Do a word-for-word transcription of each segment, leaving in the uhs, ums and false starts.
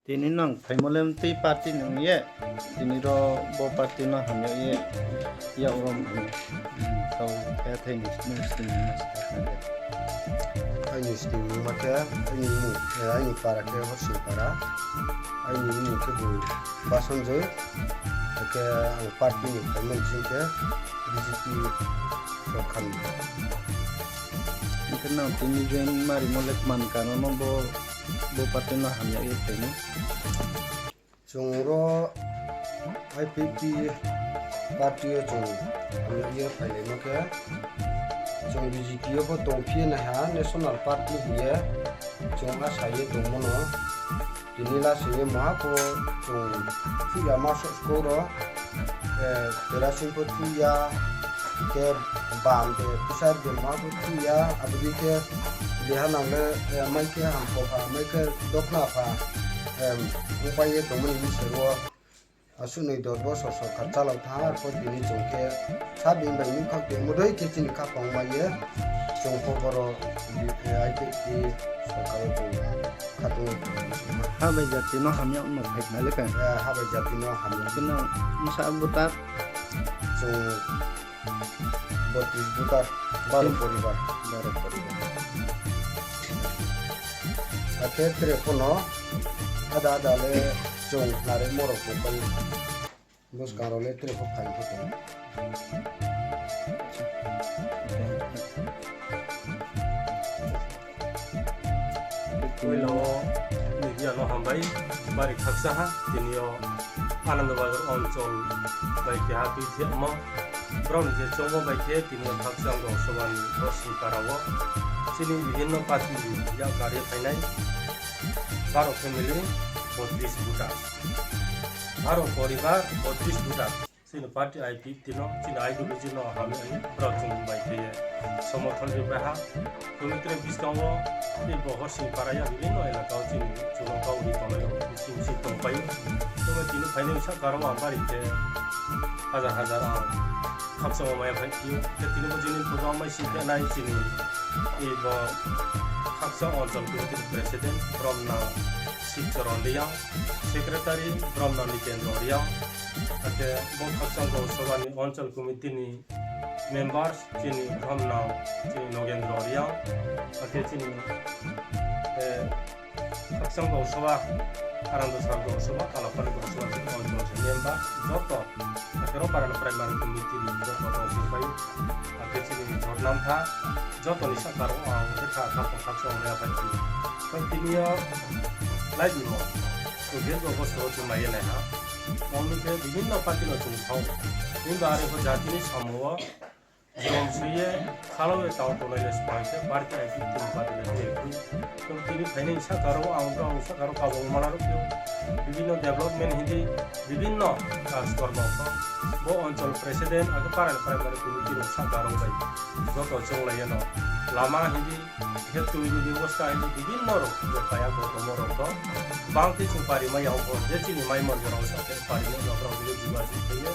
Tini nang phaimo le mtui party nung ye, tini ro bo party no hamya ye, yak rom kau khe thai ni sning sning ni mas. Aini sning nungma khe, aini mung, eh, aini para khe Horsing para, aini mung khe bu Basanjoy, khe ang party ni phaimo sing khe B J P sorkar ni. Hingkhe nang tini join marimo le man kano no bo, bo party no hamya ye phaini. Chung ro I P P T party yo chung hamya ye phailaimo khe, chung B J P yo pho tongphi ye naiha national party hing ye chung asa ye tongmo no. Tini last ye maha pho chung thuh ya ma soh skou ro, eh, kerosene pho thuh ya, khe bam de, kusar de maha pho thuh ya, abo dei khe deha nang le, eh, mai khe hampho pha, mai khe dokna pha, em, ongpai ye tongmo ni bsing wo. Asuh noi dos bosor sorkar chalao thanng, arphuh tini chung khe sa being bai ni khak tongmo dei khe chini khaphang mai ye, chung pho boro I P F T sorkar wo chung khatung ye tong. Ha bai jati no hamya ma phai khnai le khe? Eh, ha bai jati no hamya. Khe nang bsa voter? Chung botris voter, baro poribar. Baro poribar. Akhe tre pho no ada ada le chung nare morok tongpai. Buskang rao le tre pho phai pho tong. Poila wo media no hambai, bari khakchang ha, tini yo Anando Bazar onchol bai keha tuithemo, brao ni je choungmo bai khe tini yo Khakchang Gau Sabha ni Horsing para wo chini bibhinno party ni yak kari phainai baro family, botris voter, baro poribar, botris voter. Chini party I P F T no, chini ideology no hamya ye brao chung bai khe ye somorthon ri pai ha. Tumi tre buskang wo, tei bo Horsing para ya bibhinno elaka wo chini chung no kau ri tongnai rao bsing bsing tongpai ou. Tumi tini phainai sahka rao ang bari khe hajar hajar ang Khakchang wo maya phaiphi ou. Khe tini bo jini program mai sing khe nai chini, tei bo Khakchang onchol committee ni president Bromnang Sibchoron Reang, secretary Bromnang Nitendro Reang, akhe bo Khakchang Gau Sabha ni onchol committee ni members chini Bromnang chini Nogendro Reang, akhe chini, eh, Khakchang Gau Sabha, Anando Sar Gau Sabha, Kalapani Gau Sabha chini onchol ni member joto, akhe ro para ni primary committee ni joto tongsi pai ou, akhe chini Jhornampha, joto ni sahka rao ang khe kha kha tong Khakchang maya phaiphi ou. Tini yo lai bimo, chung dirgo bosor wo chung mai ye nai ha. Ong ni khe bibhinno party no chung thao. Himba are pho jati ni samung wo jrom soi ye, khalau ye tang tongnai le spang khe party I P F T ni party le tei khui. Tini phainai sahka rao ang brao sahka rao kabo mala rao phi ou. Bibhinno development hing di, bibhinno kajkormo pho. Bo onchol president, akhe para ni primary committee rao sahka rao bai joto chounglai ye no. Lama hing di, khe tui ni bebosta hing di, bibhinno rao, je paya bo tongmo rao pho. Bang khe chung pari mai ya pho, je chini mai mon rao sa khe pari mai ya brao village jiba ji khe ye.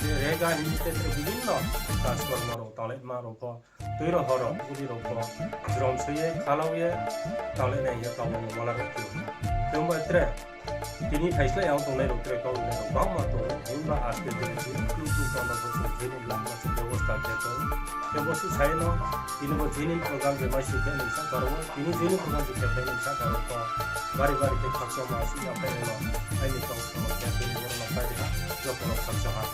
Je rega hing di, te tre bibhinno kajkormo rao, tanglaima rao pho. Tui rao hor rao, budi rao pho. Jrom soi ye, khalau ye, tanglai nai ye, kabo mala rao phi ou. Tei ongba tre, tini phaislái ang tongnai rao tre kau rinai rao bangma tong ou, himba aste dire dire klu klu tongma pho chung jini lama chung bebosta khe tong. Khe bo suh sai no, tini bo jini program je mai sing khe nung sahka rao, tini jini program je khe phai nung sahka rao pho, bari bari khe khakchangma suh ya phai no, aini tong samo khe tini boro no phai ha, joto no khakchang ha.